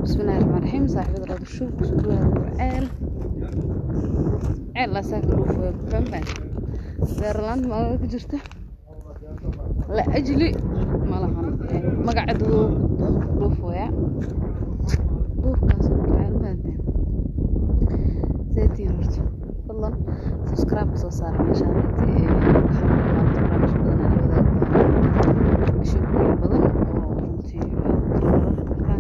Bismillahi raxmaan raxiim. Saaxiibada Raado Show, kusoo dhawaada Gurceel. Ceel asaa ka dhuufaya, fahmfahn beerlaanta magaalada ku jirta la ajli ma lahan magaceedu dhuufaya duurkaas Gurceel, fahanteen? Seetiin horta fadlan subscribe soo saara. Meeshaan waxaan ku laabta barnaamij badan aan la wadaagi doonaa, sheekooyin badan oo runtii aad u tiro badan.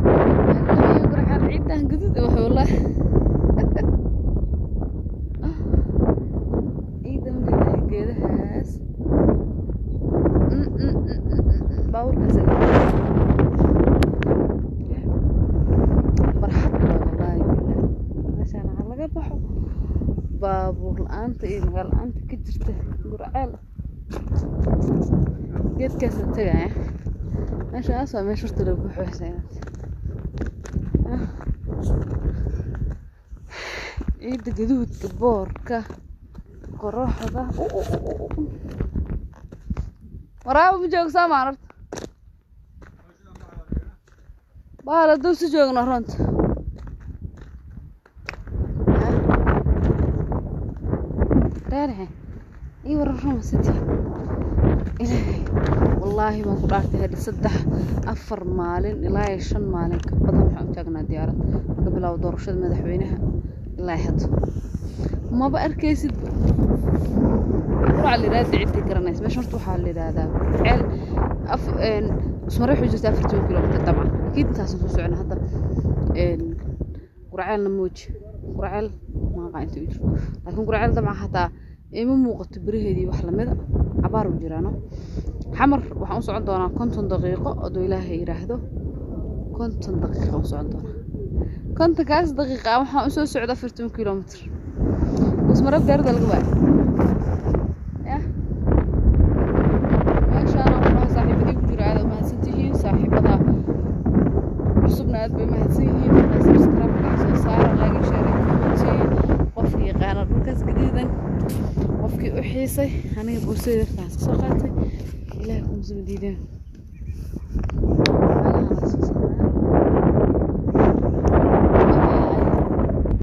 Marka Gurceel ciidan gaduud wax, wallahi ciidan majeedaa geedahaas baabuurkaas barxad waa, wallaahi billaah. Meeshaan waxaa laga baxo baabuur la-aanta iyo magaalo la-aanta ka jirta Gurceel. Geedkaasaan tegaya, meeshaas waa meesha horta lagu buuxsa ciidda gaduudka, boorka, qoraxda. Waraaba ma joogo saamaan horta bahal hadduu si joogno runta reerahe ii waran ruma sitiin. Ilaahay wallaahi baan ku dhaartay, hadhi 3 4 maalin ilaa iyo 5 maalin ka badan waxaan u taagnaa diyaarad laga bilaabo doorashada madaxweynaha ilaa hadda maba arkaysid. Qurac la yidhahda ciddii garanaysa meesha horta waxaa la yidhahdaa Ceel af Usmare, wuxuu jirtaa 40 kilomitir dabcan, akiid intaasan soo socona hadda. Qurceelna mooji, Qurceel maaqa inta u jirto, laakiin Qurceel dabcan hataa ima muuqato biraheedii wax lamida cabaar u jiraano. Xamar waxaan u socon doonaa 50 daqiiqo hadduu Ilaahay yidhaahdo, 50 daqiiqa u socon doonaa. 50-kaas daqiiqa waxaan usoo socda 40 kilomitir. Usmare diyaarada laga waayo ya meeshaan aan ku dhaha. Saaxiibadii ku jira aad u mahadsan tihiin, saaxiibada cusubna aad bay mahadsan yihiin. Fadlan subscribe ka soo saara, like, share, comment. Qofkii yaqaana dhulkaas gaduudan, qofkii u xiisay, aniga boorsadii yartaan iska soo qaatay. Ilaahay kuma soo diideen.